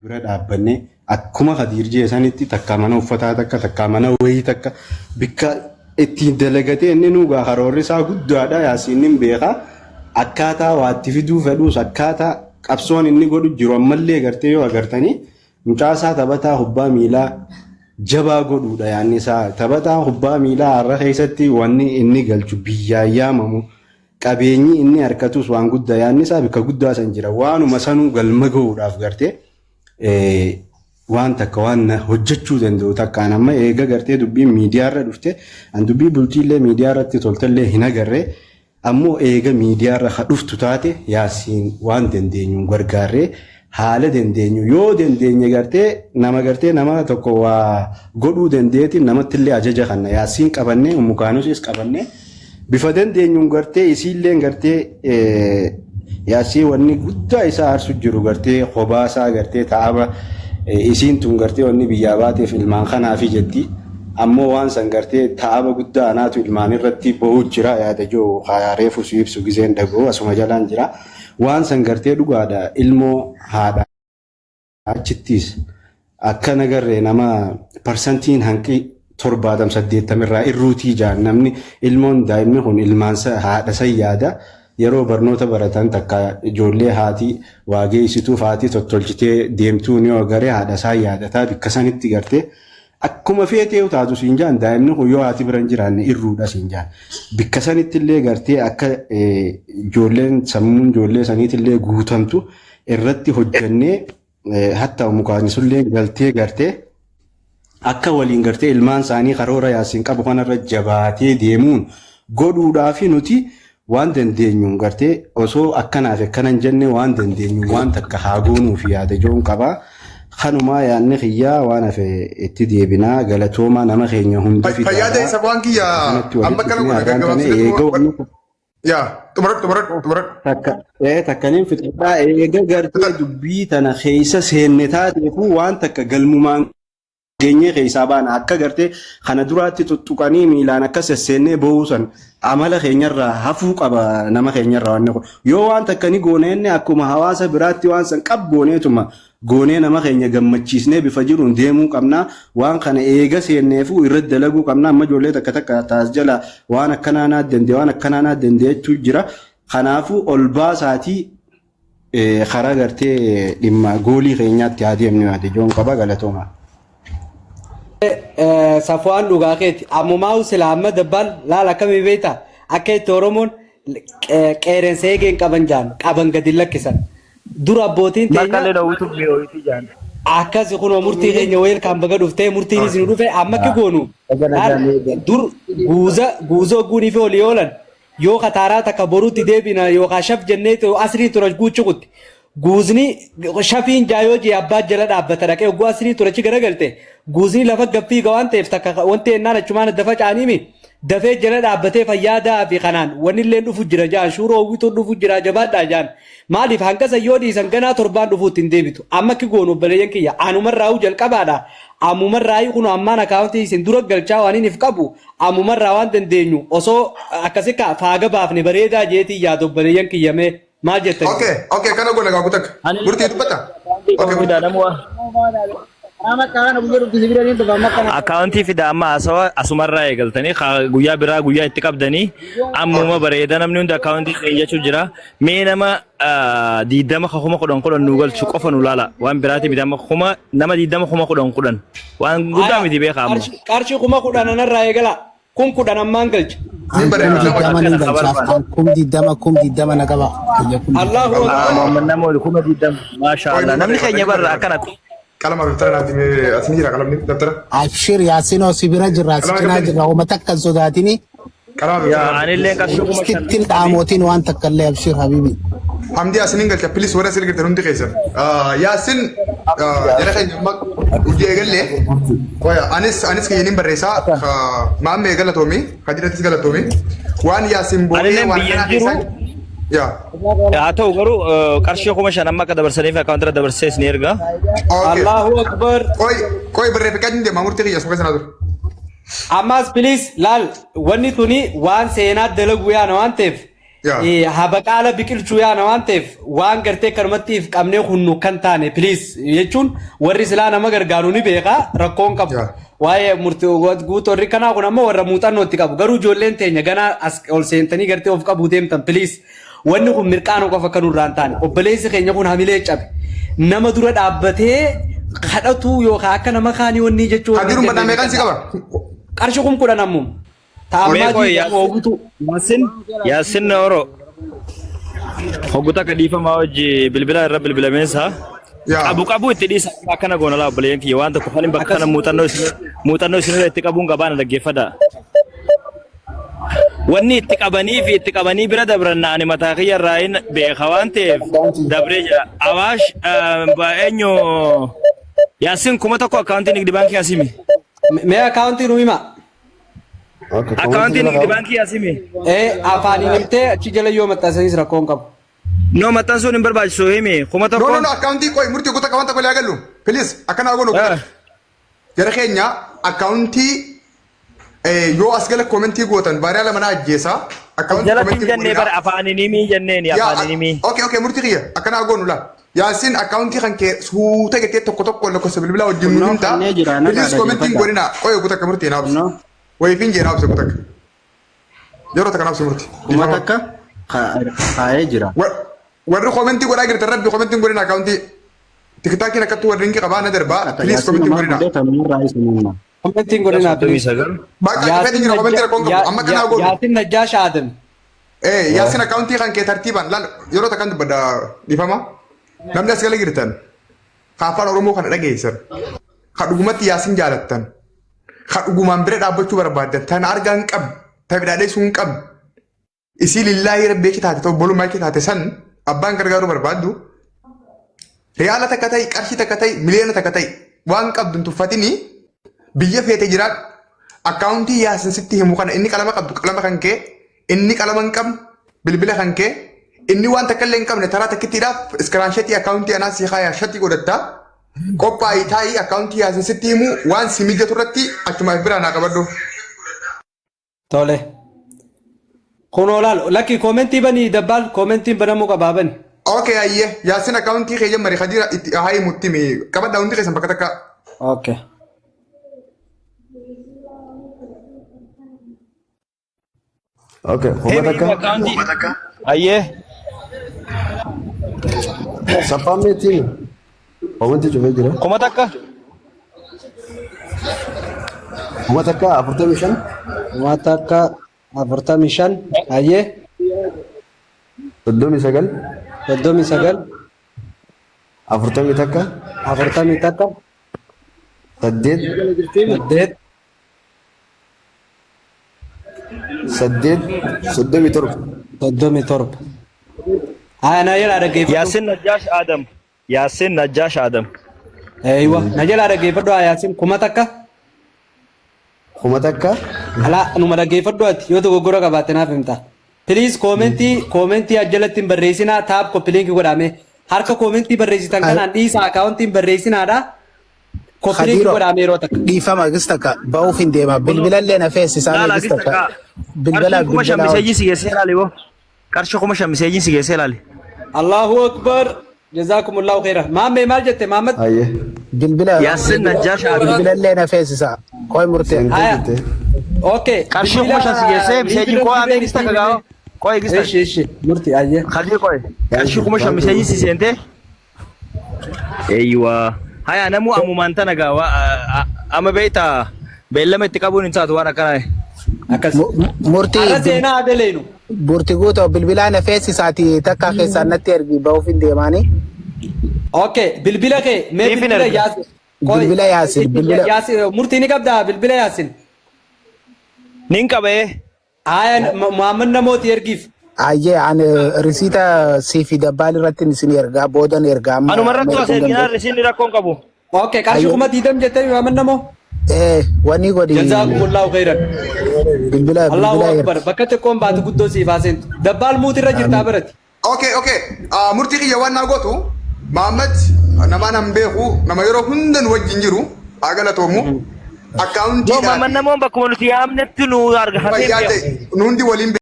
Bira dhaabbannee akkuma Kadiir jee sanitti takkaa mana uffataa takka takkaa mana wayii takka bikka ittiin dalagatee inni nuugaa karoorri isaa guddaadha. Yaasiin hin beeka. Akkaataa waa itti fiduu fedhuus, akkaataa qabsoon inni godhu jiru ammallee gartee yoo agartanii, mucaasaa taphataa kubbaa miilaa jabaa godhuudha yaanni isaa. Taphataa kubbaa miilaa har'a keessatti wanni inni galchu, biyyaan yaamamu, qabeenyi inni harkatus waan guddaa. Yaanni isaa bikka guddaa san jira. Waanuma sanuu galma gahuudhaaf gartee waan takka waan hojjechuu danda'u takkaan amma eega gartee dubbiin miidiyaarra dhufte, an dubbii bultiillee miidiyaa irratti toltellee hin agarree. Ammoo eega miidiyaarra ka dhuftu taate, Yaasiin waan dandeenyuun gargaarree, haala dandeenyu yoo dandeenye gartee nama gartee nama tokko waa godhuu dandeetiin namattillee ajaja kanna Yaasiin qabannee, Umukaanusis qabannee, bifa dandeenyuun gartee isiilleen gartee Yaasiin wanni guddaa isaa aarsu jiru gartee kobaasaa gartee ta'aba. Isiin tun gartee wanni biyyaa baateef ilmaan kanaafi jetti. Ammoo waan san gartee ta'aba guddaa anaatu ilmaan irratti ba'uu jira yaada jiru reefu si ibsu gizeen dhaga'u asuma jalaan jira. Waan san gartee dhugaadha, ilmoo haadha achittis akka nagarree nama parsantiin hanqi 70 80 irraa irruutii jaan. Namni ilmoon daa'imni kun ilmaansa haadha san yaada. Yeroo barnoota baratan takka ijoollee haati waa geessituuf, haati tottolchitee deemtuun yoo agaree haadha isaa yaadataa. Bikka sanitti gartee akkuma feetee taatu siin jaan, daa'imni kun yoo haati bira hin jiraanne irruudha siin jaan. Bikka sanitti illee gartee akka ijoolleen sammuun ijoollee saniitillee guutamtu irratti hojjannee, hatta mukaan sullee galtee gartee akka waliin gartee ilmaan isaanii karoora Yaasiin qabu kanarra jabaatee deemuun godhuudhaafi nuti waan dandeenyuun gartee osoo akkanaaf akkana hin jenne waan dandeenyu waan takka haa goonuuf yaada ijoon qabaa. Kanumaa yaadni kiyyaa, waan hafe itti deebinaa. Galatoomaa, nama keenya hunda. Fayyaa ta'e sabaan kiyya amma kana godha gaggabaabsee. Eega wanni Yaa, xumuradhu, xumuradhu, xumuradhu. Takka takkaniin fixadhaa. Eega gartee dubbii tana keessa seenne taateefu waan takka galmumaan geenyee keessaa baana. Akka gartee kana duraatti tuttuqanii miilaan akka sesseennee ba'uu san amala keenyarraa hafuu qaba nama keenyarraa. Wanni kun yoo waan takka ni goone inni akkuma hawaasa biraatti waan san qab gooneetuma goonee nama keenya gammachiisnee bifa jiruun deemuu qabna. Waan kana eega seenneefu irratti dalaguu qabna. Amma ijoollee takka takka taas jala waan akkanaa naa danda'e, waan akkanaa naa danda'e jira. Kanaafuu ol baasaatii karaa gartee dhimma goolii keenyaatti haa deemnu yaade ijoon qaba. Galatooma. Safuwaan, dhugaa keeti. Ammumaa sila amma dabbaan laal akkamii beekta, akka itti Oromoon qeerrensa eegeen qaban jaan qaban gadi lakkisan. Dur abbootiin teenya Maqalee dhawwitu mi'ooyti jaan. Akkasi kunoo murtii keenya weelkaan baga dhuftee murtiinis nu dhufe. Amma akka goonu laal, dur guuza guuza ogguunii fi olii oolan yoo kataaraa takka boruutti deebina yookaan shaf jennee asrii tura guuchi kutti. Guuzni shafiin jaayoo jee abbaa jala dhaabbata dhaqee ogguu asrii ture achi garagalte guuzni lafa gaffiiga waan ta'eef takka wanti ennaan achumaan adda faca'aniimi dafee jala dhaabbatee fayyaa fi kanaan wanni illee dhufu jira jaan, shuuroo hawwituun dhufu jira, jabaadhaa jaan. Maaliif hanga san yoo dhiisan ganaa torbaan dhufuutti hin deebitu. Amma akki goonu, obboleeyyan kiyya, anumarraa'uu jalqabaadha. Ammumarraa'ii kun ammaan akaawuntii isin dura galchaa waan inni qabu ammumarraa waan dandeenyu osoo akkasi ka faaga baafne bareedaa jeetii yaada. Obboleeyyan kiyya, mee maal jettan? Okay, kana goona gaa kutak. Murtii dubbata. Okay. Fidaa namu. Akkaawuntii fidaa. Amma haasawa asumarraa eegaltanii guyyaa biraa guyyaa itti qabdanii ammuma bareeda. Namni hundi akkaawuntii keenya jira. Mee nama 20 ka 10,000 10,000 nu galchu qofa nu laala. Waan biraati miti, amma kuma nama 20 10,000 10,000 waan guddaa miti beekaa amma. Qarshii 10,000 anarraa eegala. 10,000 ammaan galcha. Ni bareeda. 20,000 ni galchaaf. An 20,000, 20,000 na qaba. Kiyya 20,000. Allahu akbar. Muhammad nama 20,000, maasha Allah, namni keenya barra akkana. Qalama daftara naati mee, as ni jira qalamni daftara. Abshir Yaasinoo, si bira jirra, si cinaa jirra, homa takka hin sodaatini. Qalama Yaa daftara. anillee qarshii 5,000. Sittin dhaamotiin waan takka illee, abshir habibi. Hamdi asinin galcha, please, warra asirra jirtan hundi keessan. Yaasin jara keenya amma hojii eegalle. Qoya anis kiyya barreessaa maammee galatoomi, kadirattis galatoomi. Waan Yaasin boo'ee Anillee waan biyya kanaa jiru. keessaa. Yaa. Haa ta'u garuu qarshii 5,000 amma akka dabarsaniif akkaawuntiirra dabarsee isin erga. Okay. Allahu akbar. Qoy qoy, barreeffachaa hin deema, murtii kiyya asuma keessa naa ture. Ammas please laal, wanni tuni waan seenaa dalagu yaana waan ta'eef. Yaa. Habaqaala biqilchuu yaana waan ta'eef waan gartee kanumatti if qabnee hunnu kan taane please jechuun warri silaa nama gargaaru ni beeka rakkoon qabu. Yaa. Waa'ee murtii guutuu warri kanaa kun ammoo warra muuxannoo itti qabu. Garuu ijoolleen teenya ganaa as ol seentanii gartee of qabuu deemtan please. Wanni kun mirqaanoo qofa akka nurraa hin taane. Obboleessi keenya kun hamilee cabe. Nama dura dhaabbatee kadhatu yookaan akka nama kaanii wanni jechuu wanni Kadiruma jennee meeqan si qaba? Qarshii 10,000 ammuma. Taammaa Mee qoy jiidhamu ogutu. Yaasin Yaasin Oro hogguta akka dhiifamaa hojii bilbila irra bilbilameensa Yaa. qabu qabu itti dhiisa akkana goona laa obboleeyyan kiyya waan tokko kan bakka kana muuxannoo isinirra itti qabuun qabaana dhaggeeffadha. Wanni itti qabanii fi itti qabanii bira dabran ani mataa kiyya irraa hin beeka waan ta'eef dabree jira. Awaash eenyu Yaasin 1000 akkaawuntii nigdi baankii asimi. Mee akkaawuntii nu hima. Akkaawuntii nigdi baankii asimi. Afaaniin himtee achi jala yoo maxxansanis rakkoo hin qabu. No maxxansuun hin barbaachisu himi kuma No, tokko. no, no, akkaawuntii qoy murtii kutaa qaban tokko illee agallu. Please, akkana goonu. Jara keenya akkaawuntii yoo as gala koomentii gootan baariyaa lama na ajjeesa. Akkaawuntii Jalatti hin koomentii jennee bara afaaniin himii jenneeni afaaniin himii. Okay, okay, murtii kiyya akkana goonu laa. Yaasiin akkaawuntii kan kee suuta jettee tokko tokko lakkoofsa bilbilaa wajjin nu Kunnoo himta. kannee jira, na Please koomentiin dhaggeeffadha. godhina. Qoy kutaa akka murtii naaf. Kunnoo. Wayifiin jee naaf kutaa akka. Yeroo takka naaf murtii. 1000 kaa'ee jira. Warri koomentii godhaa jirtan rabbi koomentiin godhina akkaawuntii. Tiktaakiin akkatti warri linki qabaa na darbaa. Please koomentiin godhina. Kommentiin godhinaa please. 39. Bakka cufeetiin jira koomentii rakkoon qabu. Amma kanaa godhu. Yaasin Najjaash Adam. Yaasin akkaawuntii kan kee tartiibaan laal yeroo takkan dubbadha dhiifama. Namni as gala jirtan ka afaan Oromoo kana dhageessan ka dhugumatti Yaasin jaalattan ka dhugumaan bira dhaabbachuu barbaaddan tan argaa hin qabne tan bidhaadheessuu hin qabne isii lillaahii rabbi achi taate obbolummaa achi taate san abbaan gargaaruu barbaaddu riyaala takka ta'i qarshii takka ta'i miliyoona takka ta'i waan qabdu hin tuffatinii biyya feete jiraadhu akkaawuntii Yaasin sitti himu kana inni qalama qabdu qalama kan kee inni qalama hin qabne bilbila kan kee inni waan takka illee hin qabne taraa takkittiidhaaf iskiraanshatii akkaawuntii anaa si kaayaa shatii godhatta qophaa'ii taa'ii akkaawuntii Yaasin sitti himu waan si mijatu irratti achuma biraa naa qabadhu. Tole. Kunoo laal lakki koomentii banii dabbaal koomentiin banamuu qabaa bani. Okay ayyee Yaasin akkaawuntii kee jammari Khadira itti haa himutti mi qabadhaa hundi keessan bakka takka. Okay. Okay, kuma Himi takka. akkaawuntii. Ayyee. Saffaan meetiin. Koomentii cufee jira. 1000. 1045. 1045. Ayyee. 39. 39. 41. 41. 8. 8. 8 37. 37. Haa na jalaa dhaggeeffadhu. Yaasin Najjaash Adam. Yaasin Najjaash Adam. Eeywa na jalaa dhaggeeffadhu haa Yaasin 1000. 1000. Alaa numa dhaggeeffadhu ati yoo dogoggora qabaatte naaf himta. Please koomentii koomentii ajjalatti hin barreessinaa taap koppiliinki godhame. Harka koomentii barreessitan kanaan dhiisaa akkaawuntii hin barreessinaadha. Koppiliinki Khadiro. godhame yeroo takka. Dhiifama gis takka ba'uuf hin deema. Bilbilallee na feessisaa Laala gis gis takka. takka. Bilbila Qarshii 5,000 bilbila. miseejii si geessee ilaali boo. Qarshii 5,000 miseejii si geessee ilaali. Allahu akbar. Jazakumullahu khairan. Maammee maal jette Maamad? Ayyee. Bilbila Yaasin Najjaash Adam. bilbilallee na feessisaa. Qoy murtee. Seentee Aya. jirte. Okay. Qarshii 5,000 si geessee miseejii koo amee gis takka gaafa. Qoy gis takka. Ishi ishi murti ayyee. Khadii qoy. Qarshii 5,000 miseejii si seentee. Eeywa. Haya namuu ammumaan tana gaa amma beektaa beellama itti qabuun hin taatu waan akkanaa. Akkas. Murtii Arra seenaa adeleenu. Burti guutoo bilbilaa na feessisaati takka keessaan natti ergi ba'uuf hin deemaani. Okay bilbila kee mee Siif hin bilbila erga. Yaasin. Qoy. Bilbila Yaasin, bilbila- Yaasin murtii ni qabdaa bilbila Yaasin. Nin qabee. Aya Muhammad namooti ergiif. Ayyee ani risiita sii fi dabbaal irratti isin ergaa boodan ergaa amma. Anuma irratti as erginaan risiin rakkoon qabu. Okay qarshii 20,000 jettee Muhammad namoo. Wanni godhi Jazakumullahu khairan. bilbila Allahu bilbila akbar. Bakka xiqqoon baatu guddoo siif haaseentu. Dabbaal muuti irra jirtaa barati. Okay, okay. Murtii kiyya waan naa gootu Mahammad namaan hin beeku nama yeroo hunda nu wajjin jiru haa galatoomu. Yoo Akkaawuntiidhaan mamman namoon bakkuma nuti yaamnetti nu arga. fayyaa ta'e nu hundi waliin